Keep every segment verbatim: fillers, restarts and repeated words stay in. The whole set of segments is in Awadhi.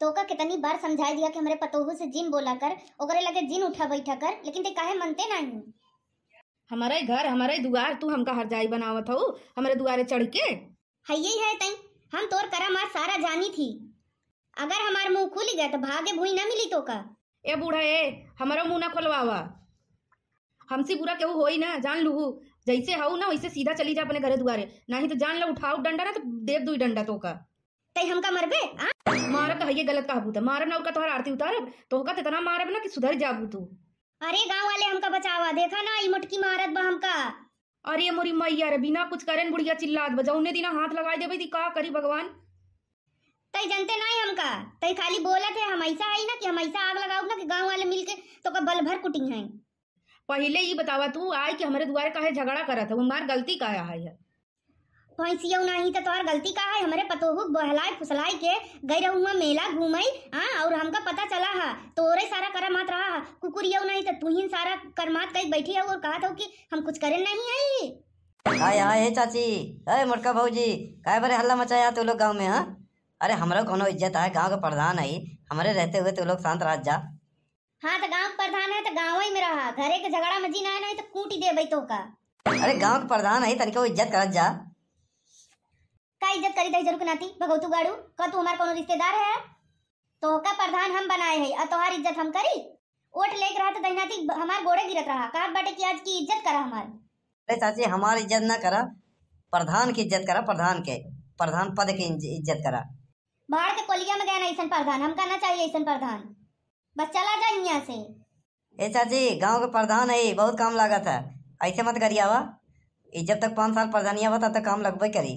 तोका कितनी बार समझाई दिया कि हमरे पतोहू से जिन बोला कर, ओकरे लगे जिन उठा बैठा कर, लेकिन ते काहे मनते नाही? हमरे घर, हमरे दुआर, तू हमका हरजाई बनावत हऊ, हमरे दुआरे चढ़ के। हइये है तई, हम तोर करा मार सारा जानी थी। अगर हमार मुंह खुल गया तो भागे भुई ना मिली तोका। ए बूढ़ा ए, हमरो मुंह ना खोलवावा। हमसे बुरा केहू होई ना, जान लूहू। जैसे हऊ ना वैसे सीधा चली जा अपने घरे दुआरे, नाही तो जान ला उठाऊ डंडा ना तो देब दुई डंडा तोका। तई हमका मरबे, आ? मारब तो हइये गलत कहबू त, मारब ना और का तोहर आरती उतारब, तोहका त इतना मारब ना कि सुधर जाबू तू। अरे गाँव वाले हमका बचावा, देखा ना ई मोटकी मारत बा हमका। अरे मोरी मैया रे, बिना कुछ करेन बुढ़िया चिल्लात बा, जौने दिना हाथ लगाई देबे ती का करी भगवान। तई जनते नाही हमका, तई खाली बोलत है, हम ऐसा है ना कि हम ऐसा आग लगाऊ ना कि गाँव वाले मिलके तोका बल भर कुटी हैं। पहिले ई बतावा तू आई कि हमरे दुआरे काहे झगड़ा करत है, हमार गलती का है? भैंसियौ नाही त तोहार गलती का है? हमरे पतोहू के बहलाए फुसलाए के गई रहू हुआं मेला घूमई, हाँ, और हमका पता चला है तोरे सारा करामात रहा है। कुकुरियौ नाही त तुहिन सारा करमात कई बैठी है और कहत हो कि हम कुछ करे नहीं है। हाय हाय, हे चाची, हे मोटका भौजी, काहे बरे हल्ला मचाया तू लोग गाँव में, हाँ? अरे हमरो कोनो इज्जत है, गाँव के प्रधान है, हमरे रहते हुए तू लोग शांत रह जा। हाँ, त गाँव के प्रधान है त गाँव ही में रहा, घरे के झगड़ा में जी ना, नहीं त कूटी देबे तोका। अरे गाँव के प्रधान है, तनिको इज्जत करत जा। का इज्जत करी दहिजरू के नाती, भगौतू गाड़ू, का तू हमार कोनो रिश्तेदार है? तोहका प्रधान हम बनाए है और तोहार इज्जत हम करी? ओट लेके रहा त दहिनाती हमार गोड़े गिरत रहा, कहत बाटे कि आज की इज्जत करा हमार। अरे चाची, हमार इज्जत ना करा, प्रधान की इज्जत करा, प्रधान के, प्रधान पद की इज्ज-, इज्जत करा। बाढ़ के कोलिया में गए ना ऐसन प्रधान, हमका ना चाहिए ऐसन प्रधान। बस चला जा हियां से। ए चाची, गाँव के प्रधान है, बहुत काम लागत है, ऐसे मत गरियावा। ई जब तक पाँच साल प्रधानिया बा, तब तक काम लगबे करी।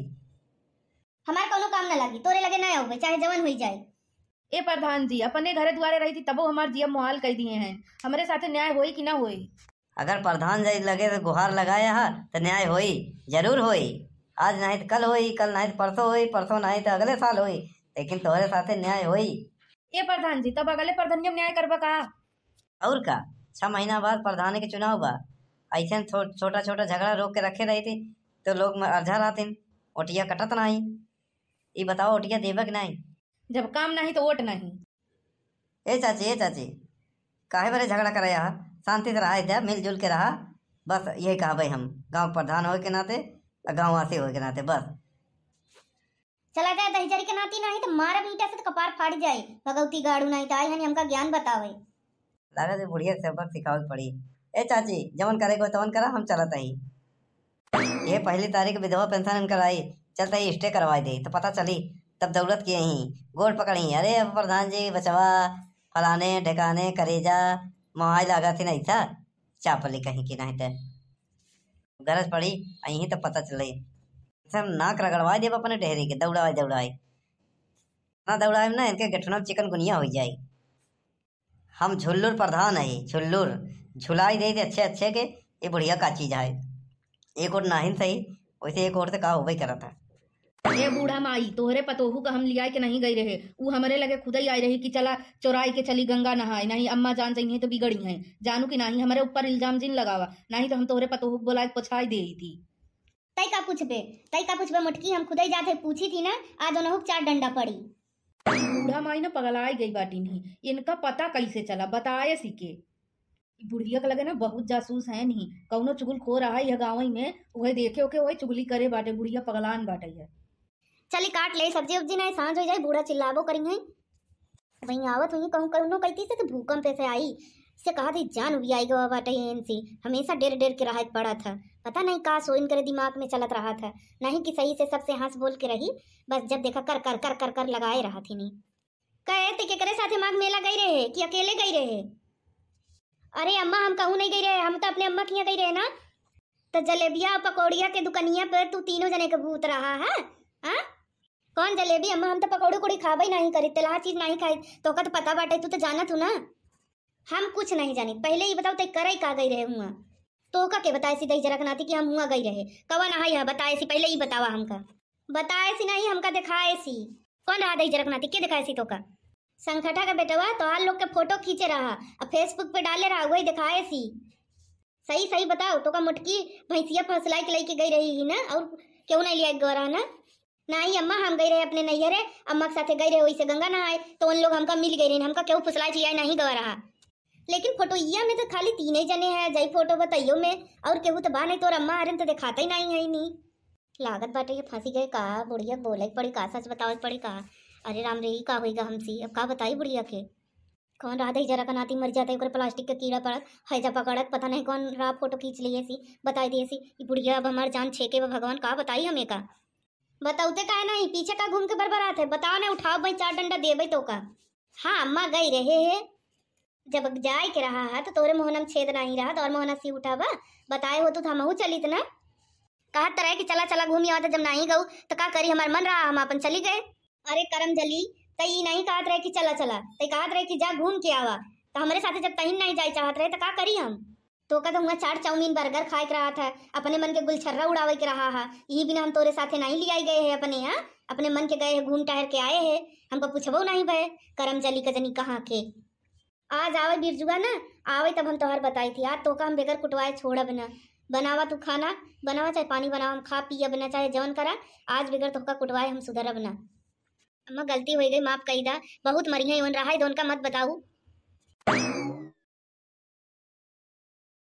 हमार कौनो काम ना लागी, तोरे लगे ना आउबे, चाहे जवन होई जाए। ए प्रधान जी, अपने घरे दुआरे रही थी, तबो हमार जिया मोहाल कई दिए हैं। हमरे साथे न्याय होई कि ना होई? अगर प्रधान जी लगे से गुहार लगाया है, तो न्याय होई, जरूर होई। आज नहीं तो कल होई, कल नहीं तो परसों होई, परसों नहीं तो अगले साल होई, लेकिन तोहरे साथे न्याय होई। ए प्रधान जी, तब अगले प्रधानिया में न्याय करबा का? और का, छह महीना बाद प्रधान के चुनाव बा, ऐसे छो-, छोटा छोटा झगड़ा रोक के रखे रही थी, तो लोग में अरझा रहतीन, ओटिया कटत नहीं। ई बताओ, ओटिया देबा कि नहीं? जब काम नहीं तो वोट नहीं। ए चाची, ए चाची, काहे बरे झगड़ा करया हा? शांति से रहा, इधर मिलजुल के रहा। बस यही कहबे हम, गाँव के प्रधान होए के नाते, आ गाँव वासी होए के नाते, बस। चला जाए दहिजरी के नाती, नहीं तो मारब ईंटा से तो कपार फाड़ जाए। भगौती गाड़ू नहीं तो आई हनी हमका ज्ञान बतावे। लागत है बुढ़िया के सबक सिखावे के पड़ी। ए चाची, जवन करे को तवन करा, हम चलत हई। ये पहली तारीख विधवा पेंशन इनकर आई, चलते ही स्टे करवाई दे, तो पता चली, तब दौलत की यहीं गोड़ पकड़ी, "अरे अब प्रधान जी बचवा, फलाने ढेकाने करेजा, मोहाई लागत ही नहीं था, चापली कहीं की नहीं थे।" गरज पड़ी, यहीं तो पता चले। से हम नाक रगड़वाई देब अपने डेहरी के, दौड़ाई दौड़ाई। ना दौड़ाई ना, इनके गठुना में चिकनगुनिया हो जाई। हम झुल्लुर प्रधान है, झुल्लुर। झुलाई दे दे अच्छे अच्छे के, ये बुढ़िया का चीज है। एक ओर नाहिन सही, वैसे एक ओर से का होबे करत है। ए बूढ़ा माई, तोहरे पतोहू का हम लियाए के नहीं गई रहे, ऊ हमरे लगे खुदई आई रही कि चला चोराई के चली गंगा नहाए, नहीं अम्मा जान जाइए तो बिगड़ी हैं। जानू कि नहीं, हमरे ऊपर इल्जाम जिन लगावा, नहीं तो हम तोहरे पतोहू के बोलाए के पोछाई दे थी। तई का पूछबे, तई का पूछबे मोटकी, हम खुदई जात है पूछी थी ना, आज ओनहु के चार डंडा पड़ी। बूढ़ा माई ना पगलाए गई बाटी नहीं, इनका पता कैसे चला, बताए सिके। ई बुढ़िया के लगे ना बहुत जासूस है नहीं, कौनो चुगलखोर रहा यह गाँव में, वही देखे ओके वही चुगली करे बाटे, बुढ़िया पगलान बाटे है। चली काट ले सब्जी उब्जी, नहीं सांझ हो जाए, बूढ़ा चिल्लाबो करी है। वहीं आवत हुई कहूँ कौनो कहती से कि भूकंप से आई, से कहा थी जान उबियाई गवा बाटे इनसे, हमेशा डेर डेर के रहा पड़ा था। पता नहीं का सोइन करे दिमाग में चलत रहा था, नहीं कि सही से सबसे हंस बोल के रही, बस जब देखा कर कर कर कर कर लगाए रहा थी नहीं। कहे ते केकरे साथे माघ मेला गई रहे कि अकेले गई रहे? अरे अम्मा, हम कहूँ नहीं गई रहे, हम तो अपने अम्मा के यहाँ गई रहे ना। तो जलेबिया और पकौड़िया के दुकनिया पे तू तीनों जने के भूत रहा है, हाँ? कौन जलेबी अम्मा, हम तो पकौड़ी उकौड़ी खाबे नहीं करी, तेलहा चीज नहीं खाई, तोका तो पता बाटे, तू तो जानत हूँ ना। हम कुछ नहीं जानी, पहले ही बताओ ते करे का गई रहे हुआ? तोका के बताए सी दही जरा के नाती कि हम हुआ गई रहे, कवन आहा यह बताए सी, पहले ही बतावा हमका। बताए सी नहीं, हमका दिखाए सी। कौन रहा दही जरा के नाती, के दिखाए सी तोका? संखठा का बेटवा तोहार लोग के फोटो खींचे रहा, अब Facebook पे डाले रहा, वही दिखाए सी। सही सही बताओ, तोका मोटकी भैंसिया फसलाई के लेके गई रही ही ना, और क्यों नहीं लिया गवा रहा ना? नाहीं अम्मा, हम गई रहे अपने नैहरे, अम्मा के साथे गई रहे वैसे गंगा नहाए, तो उन लोग हमका मिल गए रहे, हमका केहू फुसलाए चिल्लाए नाहीं गवा रहा। लेकिन फोटोइया में तो खाली तीन ही जने हैं, जई फोटो बताइयो में, और केहू तो बा नहीं, तोर अम्मा आरे तो दिखाता ही नहीं है नी। लागत बाटे ये फंसी गए का, बुढ़िया बोले के पड़ी का, सच बतावे के पड़ी का। अरे राम रे, ई का होइगा हमसे, अब का बताई बुढ़िया के। कौन रहा दही जरा का नाती मर जाता है, ओकर प्लास्टिक के कीड़ा पड़त, हैजा पकड़त, पता नहीं कौन रहा फोटो खींच लिए सी, बताई दिए सी। ई बुढ़िया अब हमार जान छेके बा भगवान, का बताई हमें का। बताउते काहे नहीं, पीछे का घूम के बरबरात है, बताओ ना, उठाओ भाई चार डंडा देबे तो का। हाँ अम्मा गई रहे है, जब जाए के रहा है तो तोरे मोहना में छेद नहीं रहा, तो और मोहना सी उठाबा, बताए हो तू तो हमहू चलित ना। कहत रहे कि चला चला घूमी आवत, जब नहीं गऊ तो का करी, हमार मन रहा हम अपन चली गए। अरे करम जली, तई ई नहीं कहत रहे कि चला चला, तई कहत रहे कि जा घूम के आवा। तो हमरे साथे जब तहिन नहीं जाए चाहत रहे तो का करी हम? तोका तो हुआ चाट चाउमीन बर्गर खाए के रहा था, अपने मन के गुलछर्रा उड़ावे के रहा है, यही बिना हम तोरे साथे नहीं लियाई गए हैं अपने यहाँ, अपने मन के गए हैं, घूम टहर के आए हैं, हमको पूछबो नहीं भय। करम जली का जनी कहाँ के। आज आवे बिरजुआ ना, आवे तब हम तोहर बताई थी। आज तोका हम बेगर कुटवाए छोड़ब ना। बनावा तू खाना, बनावा चाहे पानी बनावा, हम खा पी अब ना, चाहे जवन करा, आज बेगर तोहका कुटवाए हम सुधरब ना। अम्मा गलती हो गई, माफ कई दा। बहुत मरिया ओन रहा है, दोन का मत बताऊ।